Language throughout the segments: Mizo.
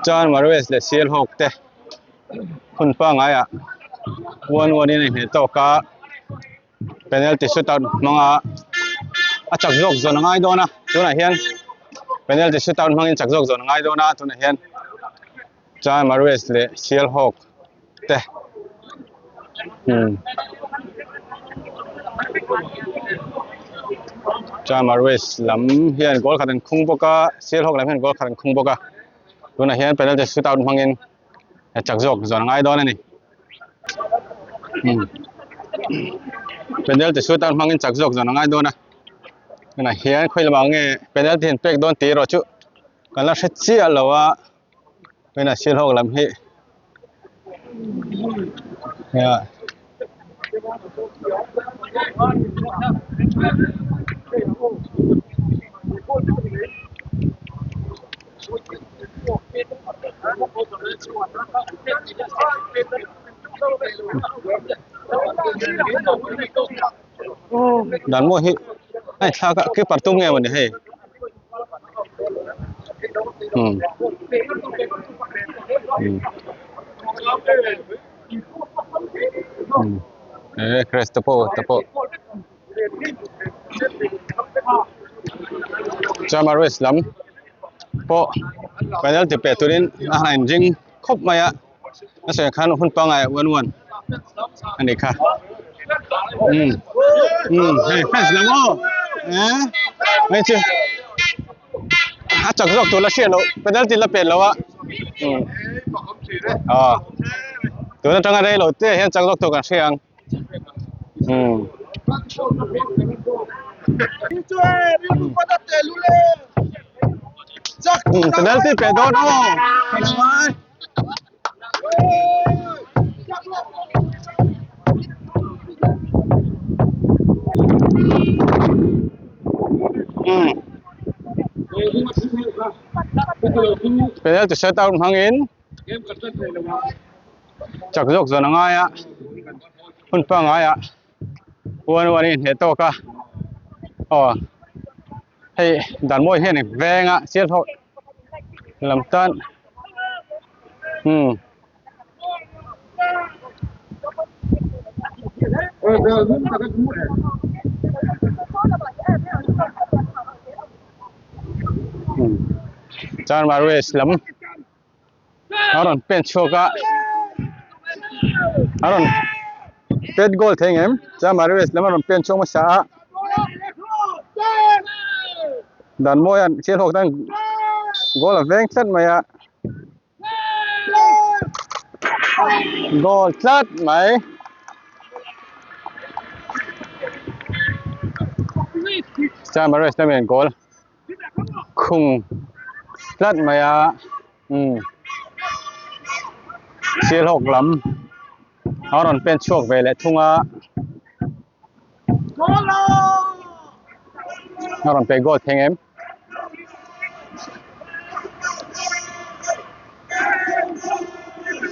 Chan Marues leh Sialhawk te hun pangaiah 1-1 in a inhmeh tawk a penalty shootout hmanga a chak zawk zawn a ngai dawn a tunah hian penalty shootout hmangin chak zawk zawn a ngai dawn a tunah hian Chan Marues leh Sialhawk te umm Chan Marues lam hian goal khat an khung bawk a Sialhawk lam hian goal khat an khung bawk a tunah hian penalty shootout hmangin chak zawk zawn a ngai dawn a ni umm penalty shootout hmangin chak zawk zawn a ngai dawn a tunah hian khawi lamah nge penalty an pek dawn tih erawh chu kan la hre chiah lo a. Hena Sialhawk lam hi hea Dan maw hi hei thlak a keeper tum nge mawni hei umm umm umm e crest te pawh te pawh chuan race lam pawh penalty pe turin a han inring khawp mai a. A sawi khan hun pangai 1-1 ani kha um um hei fans lam aw eh hei chu a chak zawk tur la hriat loh penalty la pet lo a um ah tun atanga rei lo te hian chak zawk tur kan hria ang um um penalty pe dawn aw Penalty shot out hmangin chak zawk zawn a ngai a hun pangngai ah 1-1 a inhneh tawk a aw. Hei Danmawi hian in veng a Sialhawk lam tan umm Chanmar West lam a rawn pen chhuak a a rawn pet goal thei ngem Chanmar West lam a rawn pen chhuak hmasa a Danmawia'n Sialhawk tan goal a veng tlat mai a goal tlat mai. Chanmar West lamin goal khung tlat mai a umm Sialhawk lam a rawn pen chhuak ve leh thung a a rawn pe goal thei em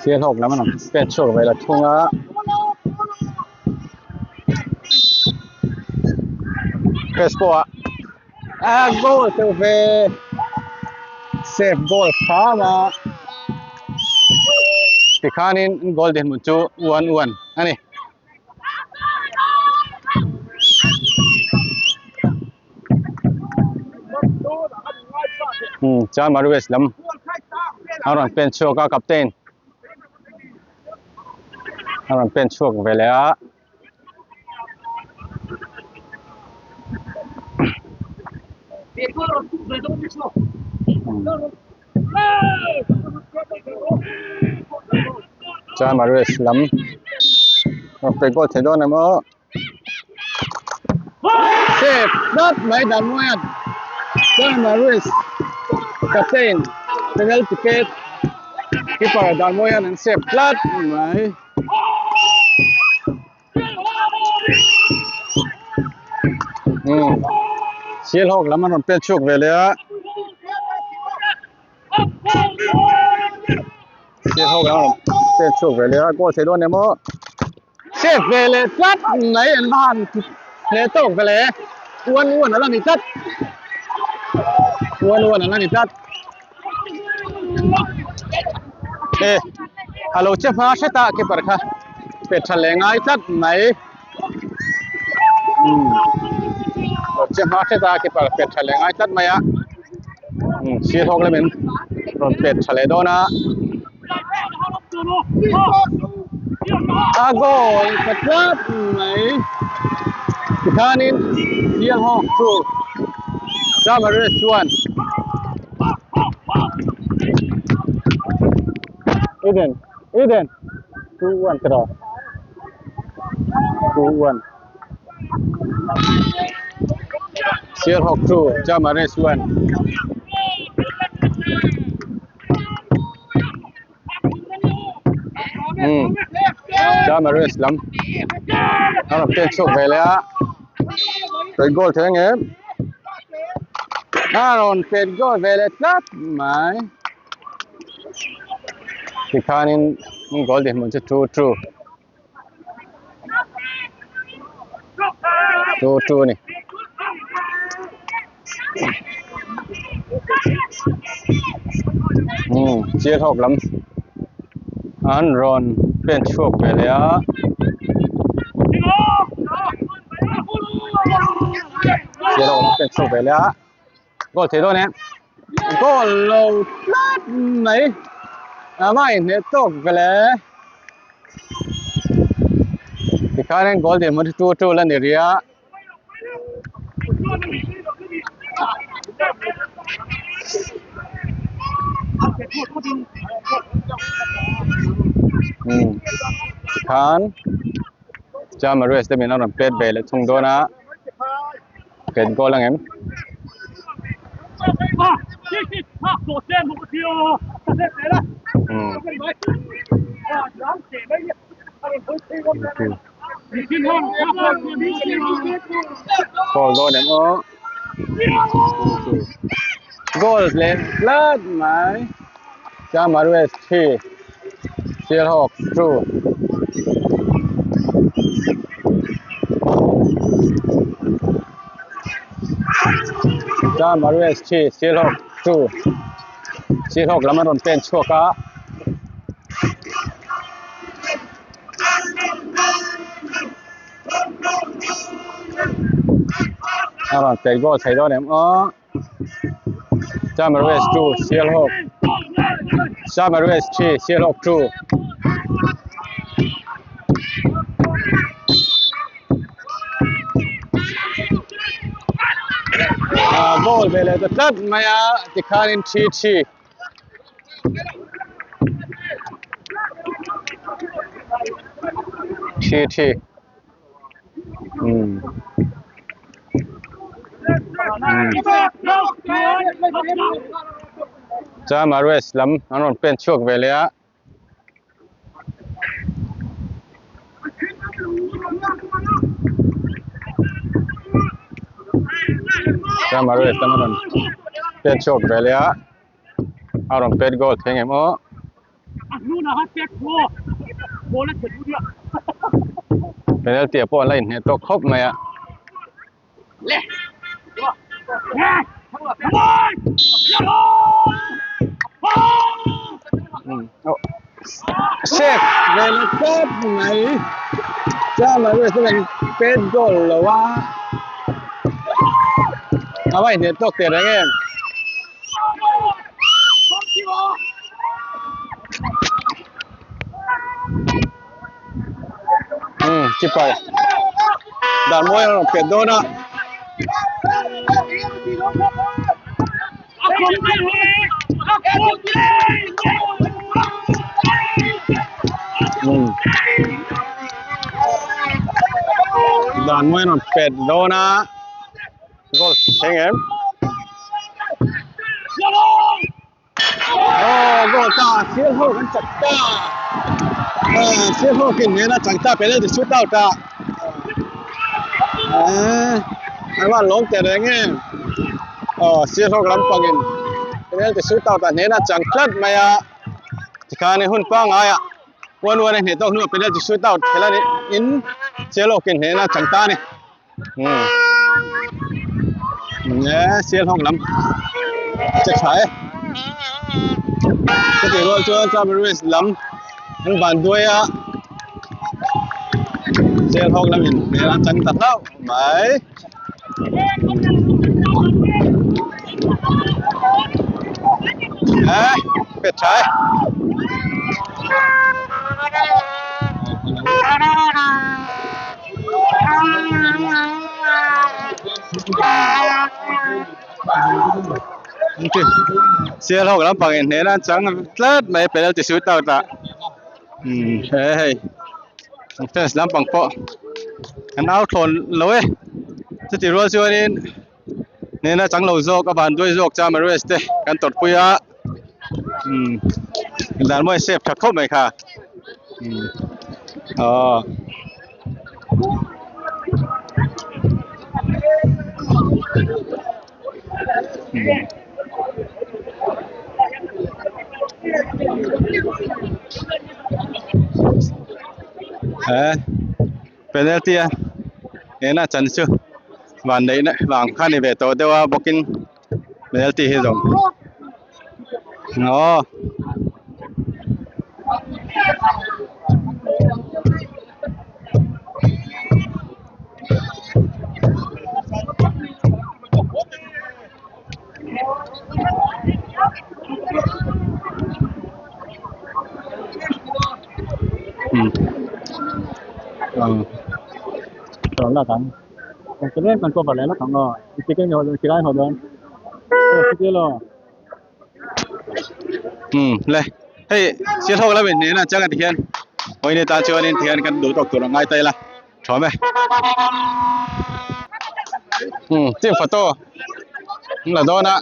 Sialhawk lam a rawn pen chhuak ve leh thung a. Crespo ah a goal teuh ve save goal hram a tikhanin goal dinhmun chu 1-1 a ni. Hmm, chuan Marues lam a rawn pen chhuak a captain a rawn pen chhuak ve leh a. Chuan Marues lam rawn pe goal thei dawn em aw. Save tlat mai Danmawia'n chuan Marues captain penalty pet keeper Danmawia'n an save tlat mai. Umm Sialhawk lam an rawn pet chhuak ve leh a Sialhawk lam an rawn pet chhuak ve leh a goal thei dawn em aw Save ve leh tlat mai an va han hle tawk ve le 1-1 a la ni tlat 1-1 a la ni tlat. E a lo che hma hret a keeper kha pet tha leh ngai tlat mai umm lo che hma hret a keeper pet tha leh ngai tlat mai a umm sir hawk lamin rawn pet tha leh dawn a a goal tha tlat mai tikhanin sir hawk chu Tavares chuan Eden Eden 2-1 tiraw 2-1 Sialhawk chu Jamares 1 Hmm Jamares lam a rawn pek chhuak ve leh a pet goal thei ang em a rawn pet goal ve leh tlat mai tikhanin goal dinhmun chu 2-2 2-2 a ni. Hmm chial hawk lam an rawn pen chhuak ve leh a. Chial hawk lam pen chhuak ve leh a. Goal thei dawn em? Goal lo tlat mai. A mai hneh tawk vele. Tikhanin goal din hmun chu 2-2 la ni rih a. Hmm. Tikhan Jamares te min a rawn pet ve leh thung dawn a. Pet goal ang em? Hmm. Goal dawn em aw. Goal leh tlat mai. Jamares 3 Sialhawk 2. Jamares 3 Sialhawk 2. Sialhawk lam an rawn pen chhuak a. A rawn pet goal thei dawn em aw. Jamares 2 Sialhawk Jamares 3 Sialhawk 2. Ah, goal ve leh ta tlat mai a tikhanin 3-3. 3-3. Hmm. Hmm. Jamares lam an rawn pen chhuak ve leh a. Jamares lam an rawn pen chhuak ve leh a. A rawn pet goal thei ngem aw. Penalty ah pawh an la inhneh tawk khawp mai a. Save ve leh tawp mai. Jamares chuan pet goal lo a. A va inhneh tawk teh reng em. Hmm, keeper. Dan mawi a rawn pet dawn a. Hmm. Dan mawi a rawn pet dawn a. Goal thleng em? Oh, goal ta, sial ho kan chak ta. Ah, sial ho kin nena chang ta penalty shoot out ta. Ah, awa lawm te reng em. Oh, sial ho lampangin penalty shoot out ta nena chang tlat mai a. Tikhan hun pangai a. 1-1 a hneh tawk hnuah penalty shoot out khela ni in sial ho kin nena chang ta ni. Hmm. Nge sial hawk lam che tha e. Chutih rual chuan Travelways lam an ban duai a Sialhawk lamin hmel an chang ta hlauh mai. Eh, pet tha e. Sialhawk lampang in hnen an chang tlat mai penalty shoot out ah umm he hei fans lampang pawh an au thlawn lo e chuti rual chuanin hnena chang lo zawk a van duai zawk chama race te kan tawrhpui a umm dan mawi save tha khawp mai kha umm aw. He penalty a ena chan chu van neih na vang kha ni ve tawh deuh a bawkin penalty hi zawng aw. Umm le hei Sialhawk lam in hnenah chiang a ti hian Vawiin tan chuanin ti hian kan duh tawk tur a ngai ta ila Thawm e. Umm team photo an la dawn a.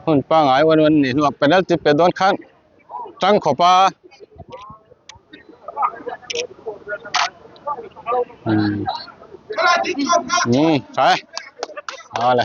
Hun pangai wan wan ni hnuah penalty pe dawn khan tang khawp a. Umm umm tha e. Awle.